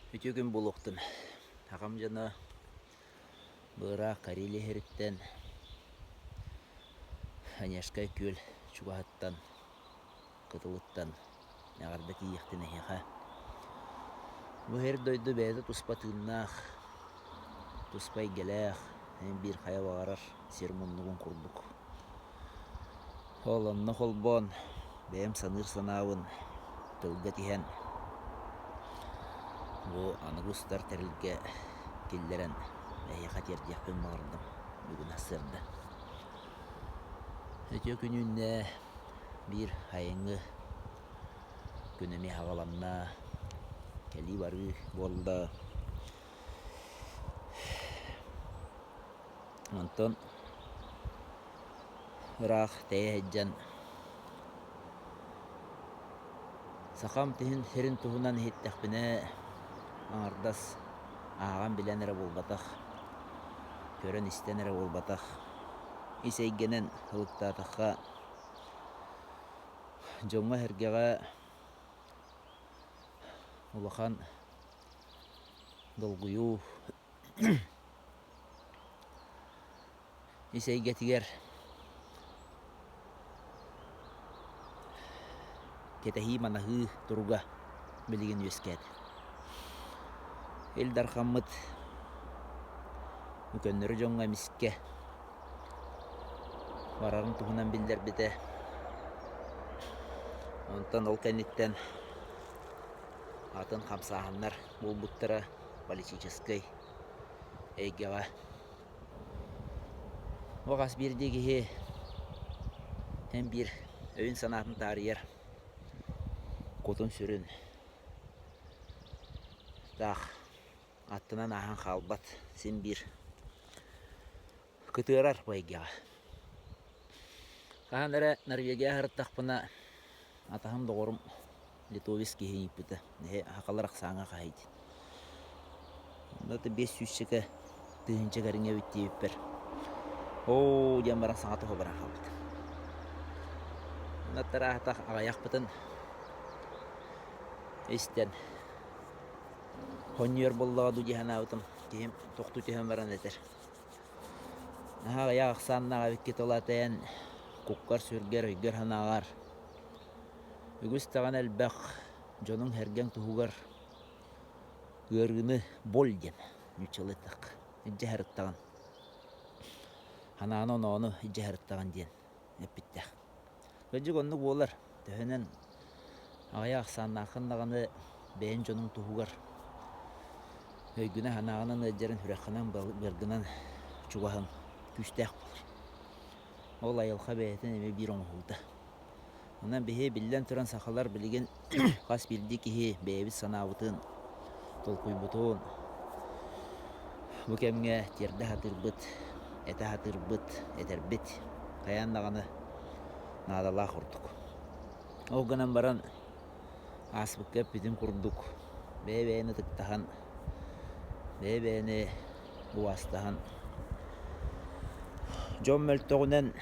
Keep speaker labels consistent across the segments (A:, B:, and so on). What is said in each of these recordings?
A: Үтүө күн буолуохтун. Аҕам дьоно быыраах Карелия иһэриттэн Онежскай күөл чугаһыттан, кытылыттан эҕэрдэ тиийиэхтин эһиэхэ. Бу сир дойду бэйэтэ туспа тыыннаах, туспа эйгэлээх, эн биир хайа баҕарар сир муннугун курдук. Ол онно холбоон бэйэм саныыр санаабын тылга тиһэн бу аныгы устар тэрилгэ киллэрэн эһиэхэ тиэрдиэхпин баҕардым бүгүн сарсыарда. Үтүө күн үүннэ биир айыҥҥы күн эмиэ аҕаланна, кэлии-барыы буолла. Онтон ыраах тэйэ сылдьан сахам тиһин сирин туһунан иһиттэхпинэ аҥардас ааҕан билэн эрэ буолбатах, көрөн-истэн эрэ буолбатах, ис эйгэнэн ылыктаатахха дьоҥҥо-сэргэҕэ улахан долгуйуу ис эйгэтигэр кэтэһии-манаһыы туруга билигин үөскээтэ. Ил Дархаммыт көннөрү дьоҥҥо эмискэ барарын туһунан биллэрбитэ. Онтон ол кэнниттэн атын хамсааһыннар буолбуттара политическай эйгэҕэ. Бу хас биирдии киһи эн биир өйүн-санаатын таарыйар кутун-сүрүн таах аттынан ааһан хаалбат син биир кытыарар бу эйгэҕэ. Хаһан эрэ Норвегияҕа сырыттахпына атаһым доҕорум литовец киһи ыйыппыта эһи сахалар ахсааҥҥа хаһый диэн. Онно биэс сүүсчэкэ тыһыынча кэриҥэ эбит диэбиппэр оо диэн баран саҥа тоһо баран хаалбыт. Онно аһатах аҕыйахпытын истэн Хонньуйар буоллаҕа дуу дии санаабытым, киһим тохтуу түһэн баран этэр: «Наһаа аҕыйах ахсааннаах эбиккит ол аата эн куккар-сүргэр, өйгөр-санааҕар үгүс даҕаны элбэх дьонуҥ-сэргэҥ туһугар ыарыыны боль диэн нууччалыы эттэххэ илдьэ сырыттаҕын, санааны-оноону илдьэ сырыттаҕын» диэн эппиттээх. Кырдьык оннук буолар. Төһөнөн аҕыйах ахсааннааххын даҕаны бэйэҥ дьонуҥ туһугар өйгүнэн-санааҕынан ыалдьарын сүрэххинэн быаргынан чугаһыҥ күүстээх буолар. Ол айылҕа бэйэтин эмиэ биир оҥоһуута. Онон биһи биллэн туран сахалар билигин хас биирдии киһи бэйэбит санаабытын, толкуйбутун бу кэмҥэ тиэрдэ сатыырбыт, этэ сатыырбыт, этэрбит хайаан даҕаны наадалаах ордук. Ол гынан баран ааспыкка эппитим курдук бэйэ-бэйэни ытыктаһан, бэйэ-бэйэни убаастаһан дьон мөлтөҕүнэн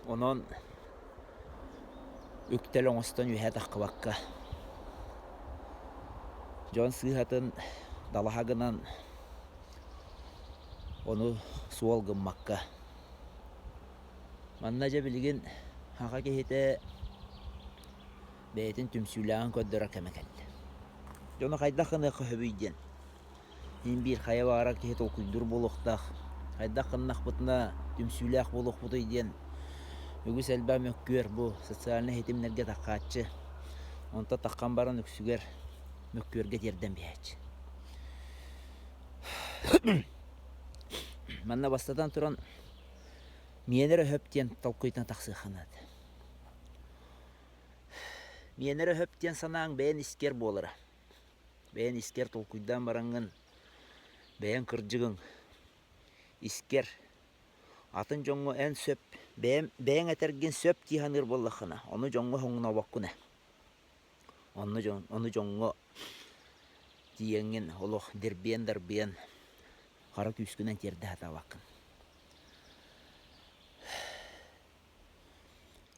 A: онон үктэл оҥостон үөһэ таххыбакка дьон сыыһатын далаһа гынан ону суол гыммакка манна дьэ билигин саха киһитэ бэйэтин түмсүүлээҕин көрдөрөр кэмэ кэллэ. Дьону хайдах гыныахха сөбүй диэн Син биир хайа баҕарар киһи толкуйдуур буолуохтаах. Хайдах гыннахпытына түмсүүлээх буолуохпутуй диэн үгүс элбэх мөккүөр бу социальнай ситимнэргэ таххааччы. Онто таххан баран үксүгэр мөккүөргэ тиэрдэн биһээччи. Манна бастатан туран миэнэ эрэ өһөп диэн толкуйтан тахсыахха наада. Миэнэ эрэ өһөп диэн санааҥ бэйэн искэр буолара. Бэйэн искэр толкуйдаан бараҥҥын, бэйэҥ кырдьыгыҥ искэр атын дьоҥҥо эн сөп, бэйэм бэйэҥ этэргин сөп дии саныыр буоллаххына, ону дьоҥҥо хоҥнобоккун ээ. Онно дьон ону дьоҥҥо тиийэҥҥин олох дирбиэн-дарбыйан хара күүскүнэн тиэрдэ сатаабаккын.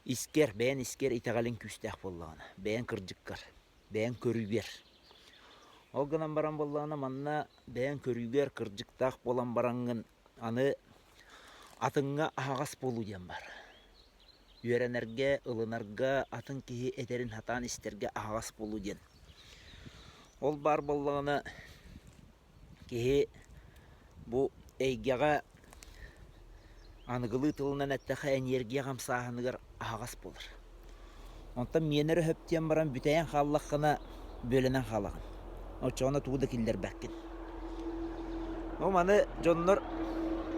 A: Искэр, бэйэн искэр итэҕэлиҥ күүстээх буоллаҕына, бэйэҥ кырдьыккар бэйэҥ көрүүгэр. Ол гынан баран буоллаҕына манна бэйэҥ көрүүгэр кырдьыктаах буолан бараҥҥын аны атыҥҥа аһаҕас буолуу диэн баар. Үөрэнэргэ, ылынарга, атын киһи этэрин сатаан истэргэ аһаҕас буолуу диэн. Ол баар буоллаҕына Киһи бу эйгэҕэ аныгылыы тылынан эттэххэ энергия хамсааһыныгар аһаҕас буолар. Онтон миэнэ эрэ сөп диэн баран бүтэйэн хааллаххына бүөлэнэн хаалаҕын. Оччоҕуна тугу да киллэрбэккин. Ол маны дьоннор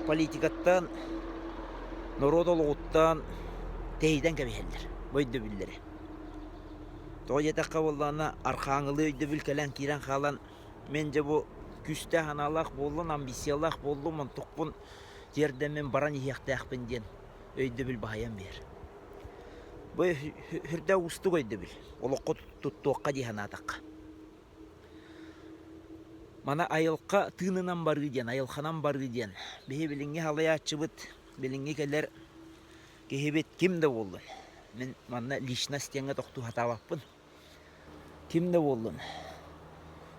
A: политикаттан, норуот олоҕуттан тэйитэн кэбиһэллэр бу өйдөбүллэри. Тоҕо диэтэххэ буоллаҕына архааҥылыы өйдөбүл кэлэн киирэн хаалан Мин дьэ бу күүстээх санаалаах буоллун, амбициялаах буоллум, онтукпун тиэрдэммин баран иһиэхтээхпин диэн өйдөбүл баһыйан биэр. Бу сүрдээх уустук өйдөбүл. Олоххо туттуохха дии санаатахха. Мана айылҕа тыынынан барыы диэн, айылҕанан барыы диэн. Биһи билиҥҥи салайааччыбыт, билиҥҥи кэлэр киһибит ким да буоллун. Мин манна личность диэҥҥэ тохтуу сатаабаппын. Ким да буоллун,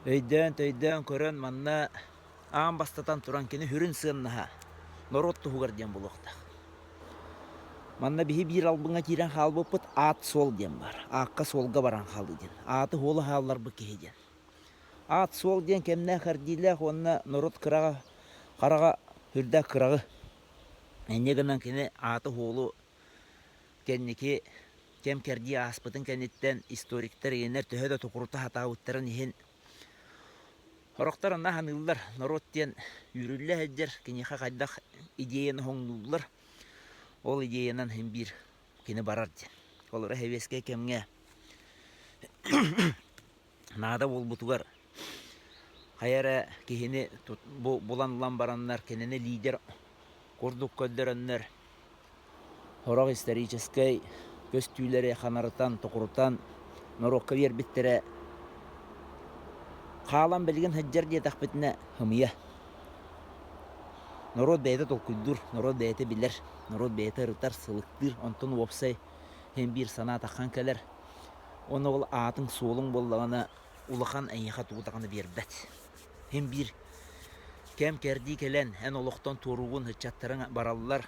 A: өйдөөн-төйдөөн көрөн манна аан бастатан туран кини сүрүн сыаннаһа норуот туһугар диэн буолуохтаах. Манна биһи биир албыҥҥа киирэн хаалбыппыт аат-суол диэн баар. Аакка-суолга баран хаалыы диэн. Ааты-суолу хаалларбыт киһи диэн. Аат-суол диэн кэмнээх эрдиилээх уонна норуот кыраҕа хараҕа сүрдээх кыраҕы. Инньэ гынан кини ааты-суолу Кэнники кэм-кэрдии ааспытын кэнниттэн историктар ийэнэр төһө да токурута сатаабыттарын иһин сорохтор онно саныыллар, норуот диэн үүрүллэ сылдьар, киниэхэ хайдах идеяны хоҥнууллар, ол идеянан син биир кини барар диэн. Холобура, сэбиэскэй кэмҥэ наада буолбутугар хайа эрэ киһини бу булан ылан бараннар кинини лидер курдук көрдөрөннөр сорох историческай көстүүлэри ханарытан, токурутан норуокка биэрбиттэрэ хаалан билигин сылдьар диэтэхпитинэ ымыйа. Норуот бэйэтэ толкуйдуур, норуот бэйэтэ билэр, норуот бэйэтэ ырытар, сылыктыыр, онтон уопсай син биир санаа таххан кэлэр. Уонна ол аатыҥ-суолуҥ буоллаҕына улахан эйиэхэ тугу даҕаны биэрбэт. Син биир кэм-кэрдии кэлэн эн олохтон туоруугун ыччаттарыҥ бараллар,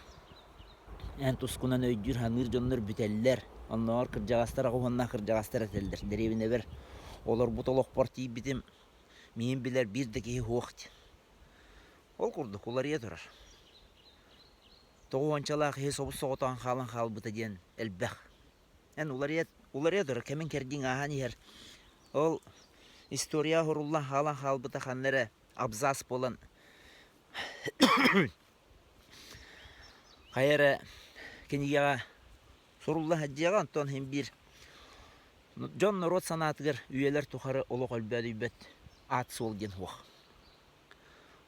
A: эн тускунан өйдүүр-саныыр дьоннор бүтэллэр. Оннооҕор кырдьаҕастар аҕыс уоннаах кырдьаҕастар этэллэр. Дэриэбинэбэр олорбут олохпор тиийбитим, миигин билэр биир да киһи суох диэн. Ол курдук уларыйа турар. Тоҕо уончалаах киһи собус-соҕотоҕун хаалан хаалбыта диэн элбэх. Эн уларыйа, уларыйа турар, кэмин кэрдииҥ ааһан иһэр. Ол история оһоруллан хаалан хаалбыта ханна эрэ абзац буолан хайа эрэ кинигэҕэ сурулла сылдьыаҕа, онтон иһин биир дьон норуот санаатыгар үйэлэр тухары олох өлбөөдүйбэт аат-суол диэн суох.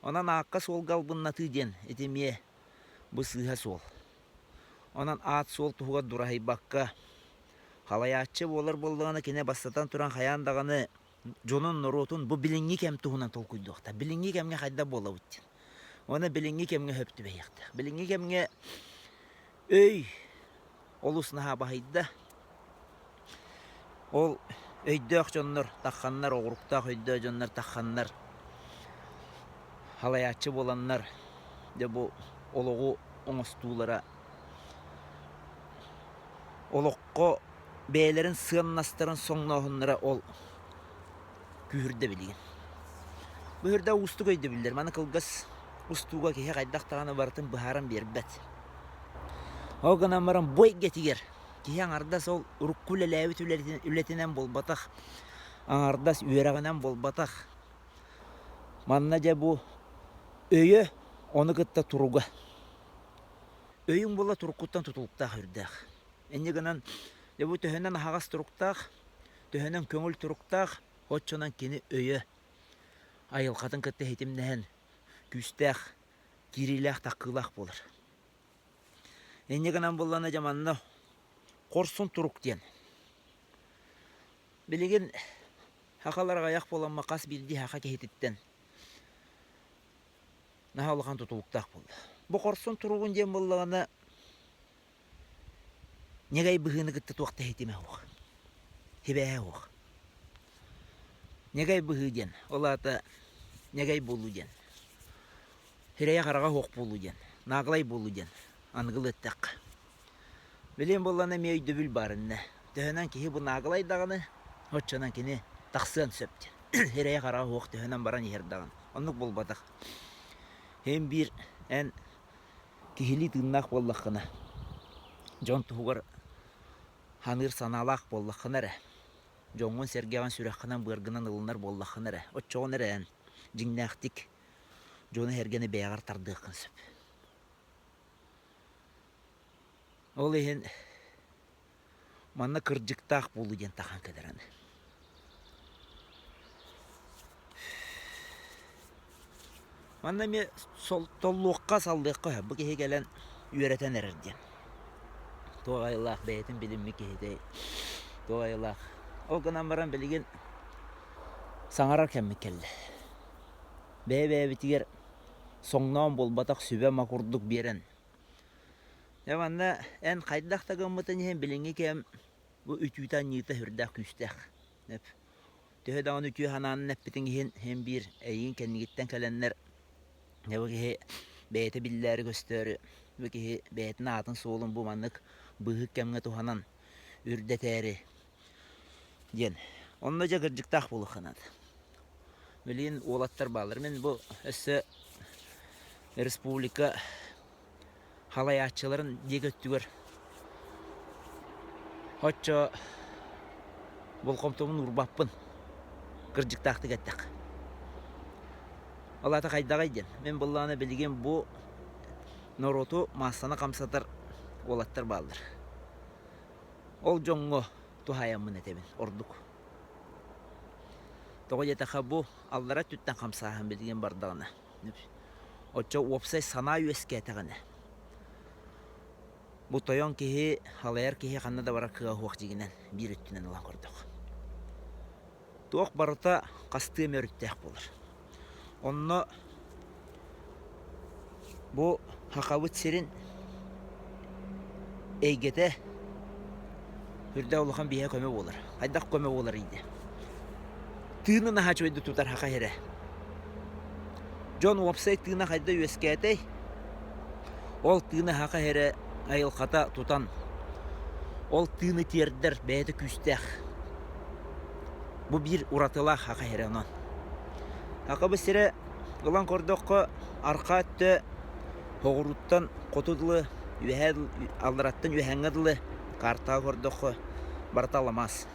A: Онон аакка-суолга албыннатыы диэн ити эмиэ бу сыыһа суол. Онон аат-суол туһугар дураһыйбакка, халайааччы буолар буоллаҕына кини бастатан туран хайаан даҕаны дьонун, норуотун бу билиҥҥи кэм туһунан толкуйдуохтаах. Билиҥҥи кэмҥэ хайдах буолабыт диэн. Уонна билиҥҥи кэмҥэ сөп түбэһиэхтээх. Билиҥҥи кэмҥэ өй олус наһаа баһыйда. Ол өйдөөх дьоннор тахханнар, оҕуруктаах өйдөөх дьоннор тахханнар, халайааччы буоланнар, дьэ бу олоҕу оҥостуулара олоххо бэйэлэрин сыаннастарын соҥнооһуннара ол күүһүрдэ билигин. Бу сүрдээх уустук өйдөбүллэр. Маны кылгас устууга киһи хайдах даҕаны барытын быһааран биэрбэт. Ол гынан баран бу эйгэтигэр киһи аҥардас ол урукку үлэлээбит үлэтинэн буолбатах, аҥардас үөрэҕинэн буолбатах. Манна дьэ бу өйө ону кытта туруга. Өйүҥ буола туруккуттан тутулуктаах үрдээх. Инньэ гынан дьэ бу төһөнөн аһаҕас туруктаах, төһөнөн көҥүл туруктаах, оччонон кини өйө айылҕатын кытта ситимнэһэн күүстээх, киириилээх-таххыылаах буолар. Инньэ гынан буоллаҕына дьэ манна хорсун турук диэн. Билигин сахалар аҕыйах буоламмы хас биирдии саха киһититтэн наһаа улахан тутулуктаах буолла. Бу хорсун туругун диэн буоллаҕына ньэгэй быһыыны кытта туох да ситимэ суох, сибээһэ суох. Ньэгэй быһыы диэн, ол аата ньэгэй буолуу диэн. Сирэйэ-хараҕа суох буолуу диэн, нааглай буолуу диэн аныгылыы эттэххэ. Билигин буоллаҕына эмиэ өйдөбүл баар иннэ. Төһөнөн киһи бу нааглай даҕаны, оччонон кини тахсыан сөп диэн. Сирэйэ-хараҕа суох төһөнөн баран иһэр даҕаны. Оннук буолбатах. Һин биир эн киһилии тыыннаах буоллаххына, дьон туһугар ханыыр санаалаах буоллаххына эрэ, дьоҥҥун-сэргэҕин сүрэххинэн-быаргынан ылынар буоллаххына эрэ, оччоҕуна эрэ эн дьиҥнээхтик дьону-сэргэни бэйэҕэр тардыаххын сөп. Ол иһин манна кырдьыктаах буолуу диэн тахан кэлэр аны. Манна эмиэ толлуохха, саллыахха сөп. Бу киһи кэлэн үөрэтэн эрэр диэн. Туох айылаах бэйэтин билиммит киһитэй, туох айылаах. Ол гынан баран билигин саҥарар кэммит кэллэ. Бэйэ-бэйэбитигэр соҥноон буолбатах сүбэ-ама курдук биэрэн. Дьэ манна эн хайдах да гыммытын иһин билиҥҥи кэм бу үтүүтэ-анньыыта сүрдээх күүстээх. Төһө даҕаны үтүө санаанан эппитиҥ иһин син биир эйигин кэннигиттэн кэлэннэр дьэ бу киһи бэйэтэ биллээри көстөөрү бу киһи бэйэтин аатын-суолун бу маннык быыһык кэмҥэ туһанан үрдэтээри диэн. Онно дьэ кырдьыктаах буолуохха наада. Билигин уолаттар бааллар. Мин бу өссө республика халайааччыларын диэки өттүгэр оччо болҕомтобун уурбаппын кырдьыктаахтык эттэххэ. Ол аата хайдаҕый диэн. Мин буоллаҕына билигин бу норуоту маассаны хамсатар уолаттар бааллар. Ол дьоҥҥо туһаайаммын этэбин ордук. Тоҕо диэтэххэ бу аллара өттүттэн хамсааһын билигин бардаҕына Оччо уопсай санаа үөскээтэҕинэ, бу тойон киһи, халайар киһи ханна да барар кыаҕа суох дьиҥинэн биир өттүнэн ылан көрдөх. Туох барыта хастыы эмэ өрүттээх буолар. Онно бу Сахабыт сирин эйгэтэ үрдээх улахан биһиэхэ көмө буолар. Хайдах көмө буоларый диэн. Тыыны наһаа үчүгэйдик тутар саха сирэ. Дьон уопсай тыына хайда үөскээтэй, ол тыыны саха сирэ айылҕата тутан, ол тыыны тиэрдэр бэйэтэ күүстээх. Бу биир уратылаах саха сирэ онон. Сахабыт сирэ ылан көрдөххө, арҕаа өттө Соҕурууттан хоту дылы, үөһээ аллараттан үөһээҥҥэ дылы картаҕа көрдөххө барыта аламаас.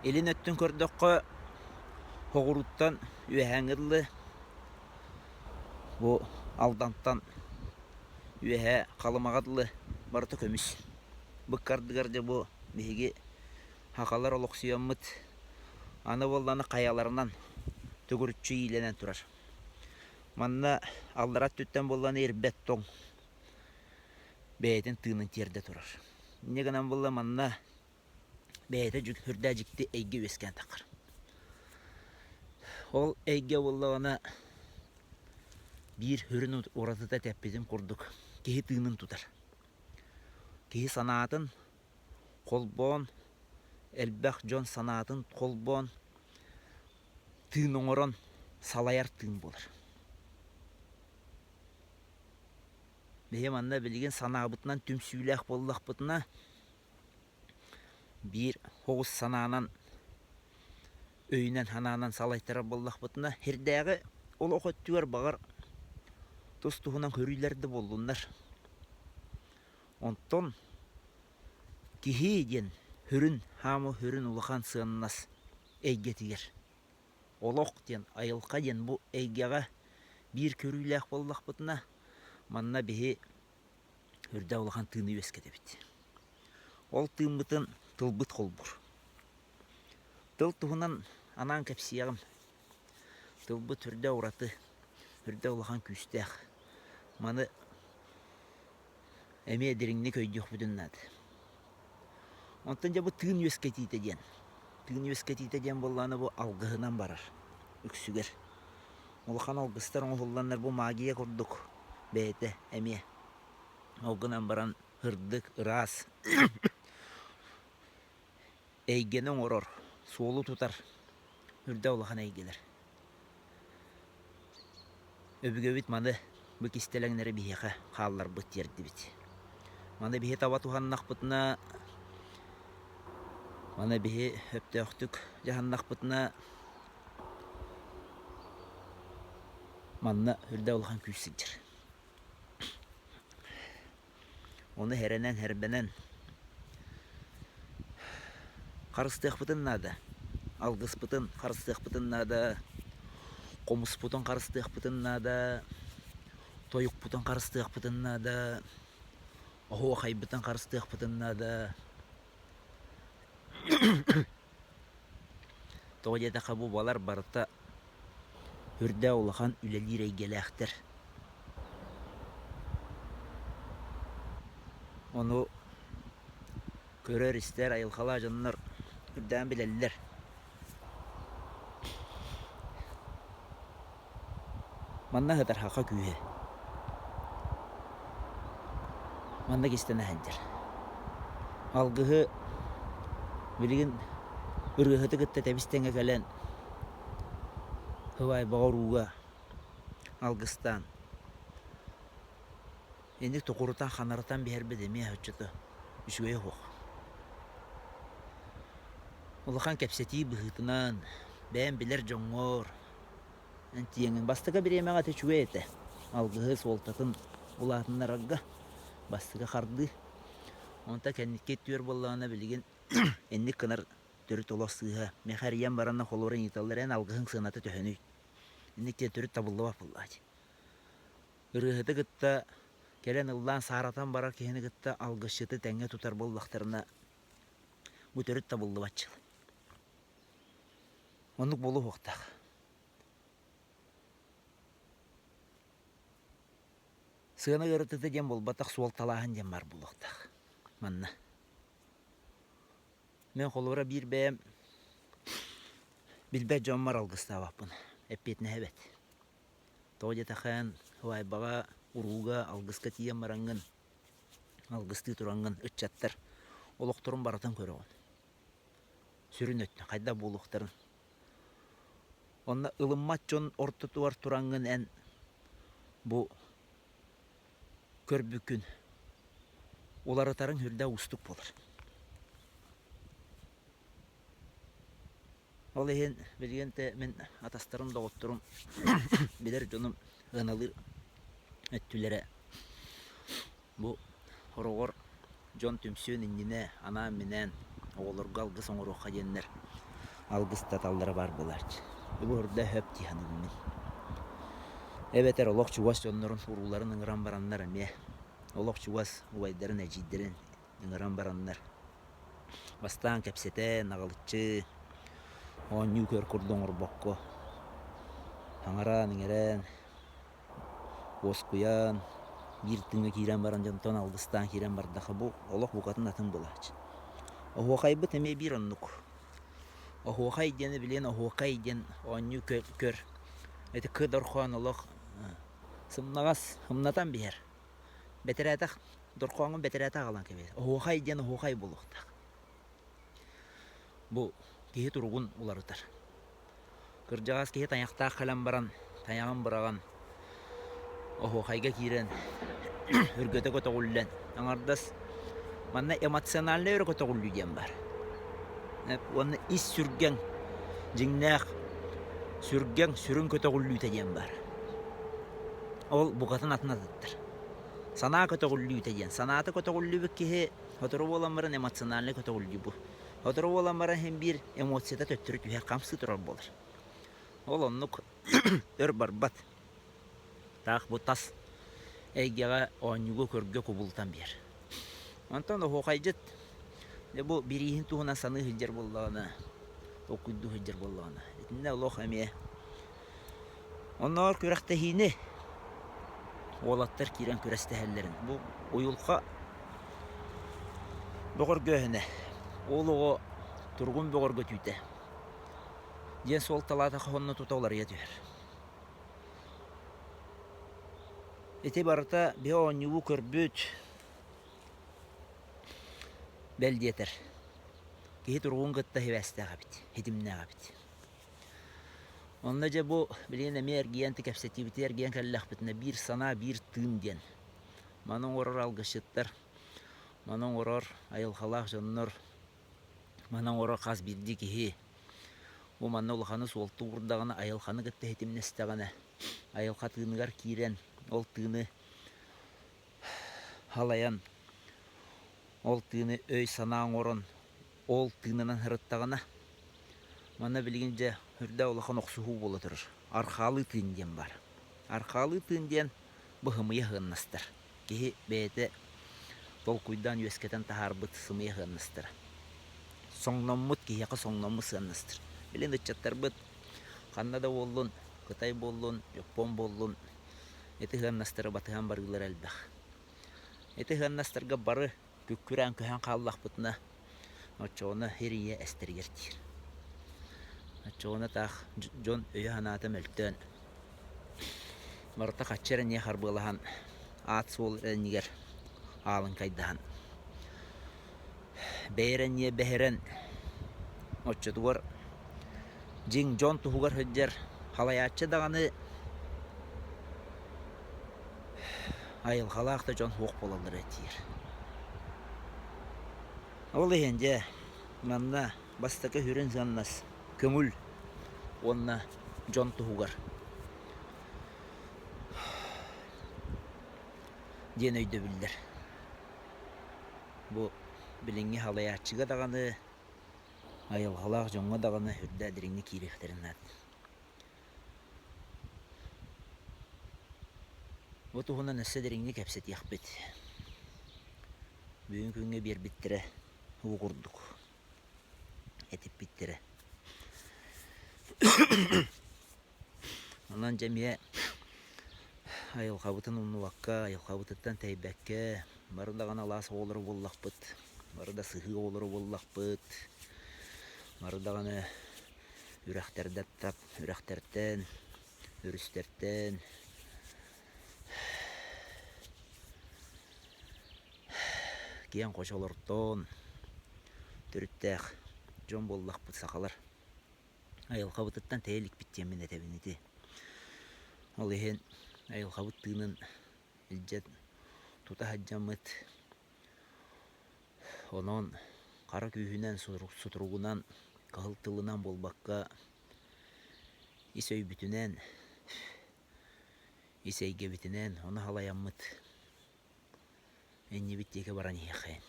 A: Илин өттүн көрдөххө соҕурууттан үөһээҥҥэ дылы бу Алдантан үөһээ Халымаҕа дылы барыта көмүс. Быккардыгар дьэ бу биһиги сахалар олохсуйаммыт аны буоллаҕына хайаларынан төгүрүччү иилэнэн турар. Манна аллара өттүттэн буоллаҕына ирбэт тоҥ бэйэтин тыынын тиэрдэ турар. Инньэ гынан буолла манна бэйэтэ сүрдээх дьикти эйгэ үөскээн таххар. Ол эйгэ буоллаҕына биир сүрүн уратыта тэппитим курдук киһи тыынын тутар. Киһи санаатын холбоон, элбэх дьон санаатын холбоон тыын оҥорон салайар тыын буолар. Биһи манна билигин санаабытынан түмсүүлээх буоллахпытына, биир оҕус санаанан, өйүнэн санаанан салайтарар буоллахпытына, сирдээҕи олох өттүгэр баҕар тус-туһунан көрүүлэр да буоллуннар. Онтон киһи диэн сүрүн, хаамыы сүрүн улахан сыаннас эйгэтигэр олох диэн, айылҕа диэн бу эйгэҕэ биир көрүүлээх буоллахпытына, манна биһи үрдээх улахан тыыны үөскэтэбит. Ол тыыммытын тылбыт холбуур. Тыл туһунан анаан кэпсиэҕим. Тылбыт үрдэ ураты, үрдэ улахан күүстээх. Маны эмиэ дириҥник өйдүөхпүтүн наада. Онтон дьэ бу тыын үөскэтиитэ диэн. Тыын үөскэтиитэ диэн буоллаҕына бу алгыһынан барар үксүгэр. Улахан алгыстар оҥоһулланнар бу магия курдук бэйэтэ эмиэ. Ол гынан баран сырдык, ыраас эйгэни оҥорор. суолу тутар үрдэ улахан эйгэлэр. Өбүгэбит маны бу кистэлэҥнэри биһиэхэ хаалларбыт тиэрдибит. Маны биһи таба туһаннахпытына, маны биһи өптөөхтүк дьаһаннахпытына, манна үрдэ улахан күүс сылдьар. Ону эрэнэн-эрбэнэн харыстыахпытын наада. Алгыспытын харыстыахпытын наада, хомуспутун харыстыахпытын наада, тойукпутун харыстыахпытын наада, оһуохайбытын харыстыахпытын наада. Тоҕо диэтэххэ бу балар барыта үрдээх улахан үлэлиир эйгэлээхтэр. Ону көрөр-истэр айылҕалаах дьоннор үрдээн билэллэр. Манна сытар саха күүһэ. Манна кистэнэ сылдьар. Алгыһы билигин ырыаһыты кытта тэбис-тэҥҥэ кэлэн сыбаайбаҕа урууга алгыстаан инник токурутан ханарытан биһэрбит эмиэ оччото үчүгэйэ суох. Улахан кэпсэтии быһыытынан бэйэм билэр дьоҥҥор Тиэҥин бастакы бириэмэҕэ ити үчүгэй этэ. Алгыһы суолтатын улаатыннарарга бастакы хардыы. Онто кэнники түөр буоллаҕына билигин инник гынар төрүт олох сыыһа. Миэхэ эрийэн баранна холуора ыйыталлар эн алгыһыҥ сыаната төһөнүй? Инник диэн төрүт табыллыбат буоллаҕа дии. Ырыаһыты кытта кэлэн ыллаан сааратан барар киһини кытта алгысчыты тэҥҥэ тутар буоллахтарына бу төрүт табыллыбат дьыала. Оннук буолуохтаах. Сыана ыарытыта диэн буолбатах, суолталааһын диэн баар буолуохтаах манна. Мин холобура биир бэйэм билбэт дьоммор алгыстаабаппын, эппиэтинэһэбэт. Тоҕо диэтэххэ, убайбаҕа, урууга, алгыска тиийэн бараҥҥын, алгыстыы тураҥҥын ыччаттар олохторун барытын көрөҕүн. Сүрүн өттүн хайдах буолуохтарын. Онно ылыммат дьон ортотугар тураҥҥын эн бу көрбүккүн уларытарыҥ сүрдээх уустук буолар. Ол иһин билигин те мин атастарым, доҕотторум, билэр дьонум ыаналыыр өттүлэрэ Бу хороҕор дьон түмсүөн иннинэ анаан-минээн оҕолорго алгыс оҥоруохха диэннэр алгыстаталлара баар буолааччы. Бу ордо өп дии саныыбын мин. Эбэтэр олох чугас дьоннорун урууларын ыҥыран бараннар эмиэ олох чугас убайдарын, эдьиийдэрин ыҥыран бараннар бастаан кэпсэтэн, аҕылыччы оонньуу көр курдук оҥорбокко саҥаран-иҥэрэн Уоскуйан, биир тыыҥҥа киирэн баран дьонтон алгыстаан киирэн бардаха бу олох букатын атын буолааччы. Оһуохайбыт эмиэ биир оннук. Оһуохай диэни билигин оһуокай диэн оонньуу көр ити кы дорхоон олох сымнаҕас ымнатан биһэр. Бэтэрээтэх дорхооҥҥун бэтэрээтэ аҕалан кэбиһэр. Оһуохай диэн оһуохай буолуохтаах. Бу киһи туругун уларытар. Кырдьаҕас киһи тайахтаах кэлэн баран, тайаҕын быраҕан, оһуохайга киирэн, өргөтө көтөҕүллэн, аҥардас манна эмоциональнай өрө көтөҕүллүү диэн баар. Уонна ис сүргэҥ, дьиҥнээх сүргэҥ сүрүн көтөҕүллүүтэ диэн баар. Ол букатын атын атыттар. Санаа көтөҕүллүүтэ диэн. Санаата көтөҕүллүбүт киһи сотору буолан баран эмоциональнай көтөҕүллүү бу. Сотору буолан баран иһин биир эмоцията төттөрү түһэр, хамсыы турар буолар. Ол оннук өр барбат. Таах бу тас эйгэҕэ оонньууга көргө кубулутан биэр. Онтон оһуохайдьыт дьэ бу бирииһин туһунан саныы сылдьар буоллаҕына, толкуйдуу сылдьар буоллаҕына, итиннэ олох эмиэ оннооҕор күрэхтэһиини уолаттар киирэн күрэстэһэллэрин бу уйулҕа бөҕөргөөһүнэ уол оҕо туругун бөҕөргөтүүтэ диэн суолталаатахха уонна тута уларыйа түһэр. Ити барыта биһи оонньуубу көрбүт бэл диэтэр. Киһи туругун кытта сибээстээх эбит, ситимнээх эбит. Онно дьэ бу билигин эмиэ эргийэн кэпсэтиибитигэр эргийэн кэллэхпитинэ биир санаа, биир тыын диэн. Маны оҥорор алгысчыттар, маны оҥорор айылҕалаах дьоннор, маны оҥорор хас биирдии киһи бу манна улаханы суолта уурдаҕына, айылҕаны кытта ситимнэстэҕинэ, айылҕа тыыныгар киирэн, ол тыыны халайан, ол тыыны өй-санаа оҥорон, ол тыынынан сырыттаҕына, манна билигин дьэ үрдэ улахан охсуһуу буола турар. Архаалыы тыын диэн баар. Архаалыы тыын диэн бу сымыйа сыаннастар. Киһи бэйэтэ толкуйдаан үөскэтэн таһаарбыт сымыйа сыаннастара. Соҥноммут киһиэхэ соҥноммут сыаннастар. Билин ыччаттарбыт ханна да буоллун, Кытай буоллун, Дьоппуон буоллун, ити сыаннастары батыһан барыылара элбэх. Ити сыаннастарга бары күккүрээн көһөн хааллахпытына, оччоҕуна сир-ийэ эстэригэр диир. Оччоҕуна таах дьон өйө-санаата мөлтөөн, барыта хаччы эрэ харбыалаһан, аат-суол эрэнигэр аалыҥкайдаһан, бэйэ эрэ бэһирэн, оччотугар дьиҥ дьон туһугар сылдьар халайааччы даҕаны айылҕалаах да дьон суох буолаллара диир. Ол иһин дьэ манна бастакы сүрүн сыаннас көҥүл уонна дьон туһугар диэн өйдөбүллэр. Бу билиҥҥи халайааччыга даҕаны, айылҕалаах дьоҥҥо даҕаны үрдэ дириҥник киириэхтэрин наада. Бу туһунан өссө дириҥник кэпсэтиэхпит. Бүгүн күҥҥэ биэрбиттэрэ уу курдук этиппиттэрэ. Онон дьэ эмиэ айылҕабытын умнубакка, айылҕабытыттан тэйбэккэ, бары даҕаны алаас оҕолоро буоллахпыт, бары да сыһыы оҕолоро буоллахпыт, бары даҕаны үрэхтэрдэ тап, үрэхтэртэн, өрүстэртэн киэҥ хочолортон төрүттээх дьон буоллахпыт сахалар. Айылҕабытыттан тэйэ иликпит диэммин этэбин ити. Ол иһин айылҕабыт тыынын илдьэ тута сылдьаммыт Онон хара күүһүнэн, сутуругунан, кыһыл тылынан буолбакка, ис өйбүтүнэн, ис эйгэбитинэн ону халайаммыт иннибит диэки баран иһиэххэйин.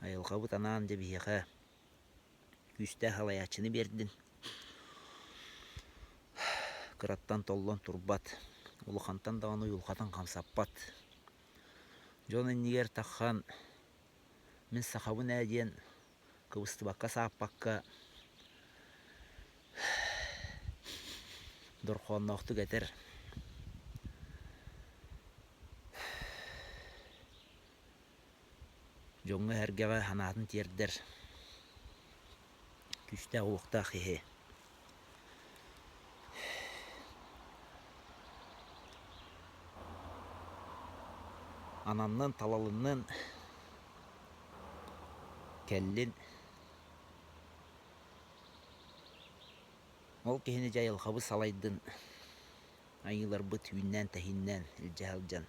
A: Айылҕабыт анаан дьэ биһиэхэ күүстээх салайааччыны биэрдин. Кыраттан толлон турбат, улахантан даҕаны уйулҕатын хамсаппат. Дьон иннигэр таххан мин сахабын ээ диэн кыбыстыбакка сааппакка дорҕоонноохтук этэр. Дьоҥҥо-сэргэҕэ санаатын тиэрдэр күүстээх-уохтаах киһи. Ананнын, талалыннын, кэллин. Ол киһини дьэ айылҕабыт салайдын, айыыларбыт үүннээн-тэһииннээн илдьэ сылдьан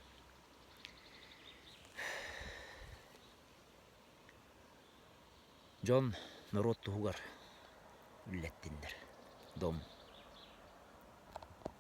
A: Дьон норуот туһугар үллэттиннэр. Дом.